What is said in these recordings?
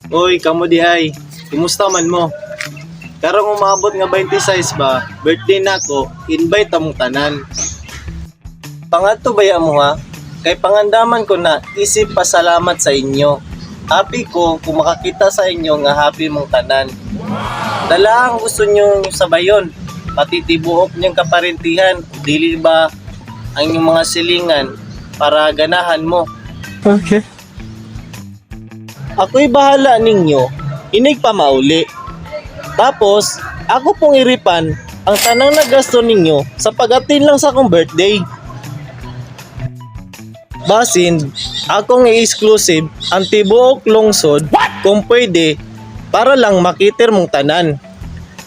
Oy, kamo di ay. Kumusta man mo? Karong umabot nga 26 ba, birthday nako, invite among tanan. Pangadto baya mo ha? Kay pangandaman ko na isip pasalamat sa inyo. Happy ko kung makakita sa inyo nga happy mong tanan. Dala ang gusto nyong sabayon, pati tibuok niyong kaparentihan, dili ba ang inyong mga silingan para ganahan mo. Okay. Ako'y bahala ninyo, inig pa mauli. Tapos, ako pong iripan ang tanang nagasto ninyo sa pag-atin lang sa akong birthday. Basin, akong i-exclusive ang tibuok lungsod kung pwede para lang makiter mong tanan.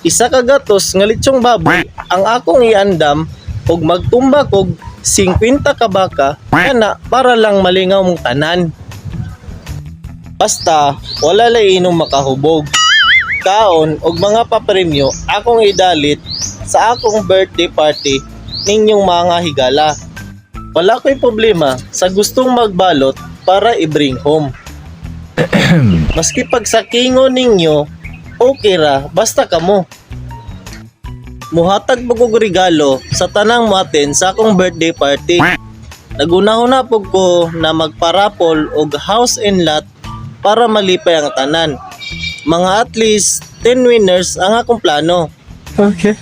Isa ka gatos nga litsong baboy ang akong iandam og magtumba kog 50 ka baka kana para lang malingaw mong tanan. Basta wala lay inom makahubog. Kaon og mga papremyo akong idalit sa akong birthday party ninyong mga higala. Wala ko'y problema sa gustong magbalot para i-bring home. Maski pagsakingo ninyo, okay ra, basta kamo. Muhatag po kog regalo sa tanang moaten sa akong birthday party. Nagunahuna pug ko na magparapol og house and lot para malipay ang tanan. Mga at least 10 winners ang akong plano. Okay.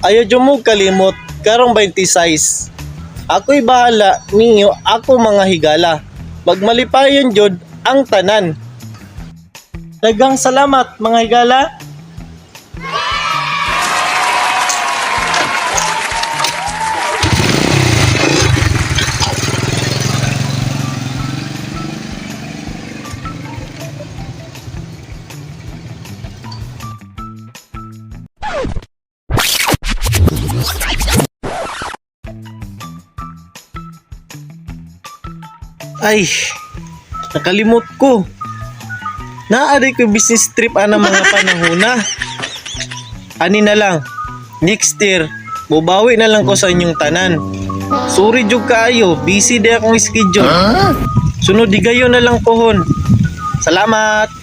Ayaw jud mo kalimot karong 26. Ako'y bahala ninyo ako mga higala. Magmalipayon jud ang tanan. Daghang salamat mga higala. Ay, nakalimot ko. Naari ko business trip ana mga panahona. Ani na lang, next year, bubawi na lang ko sa inyong tanan. Sorry jud kaayo, busy day akong schedule. Sunod digayo na lang pohon. Salamat.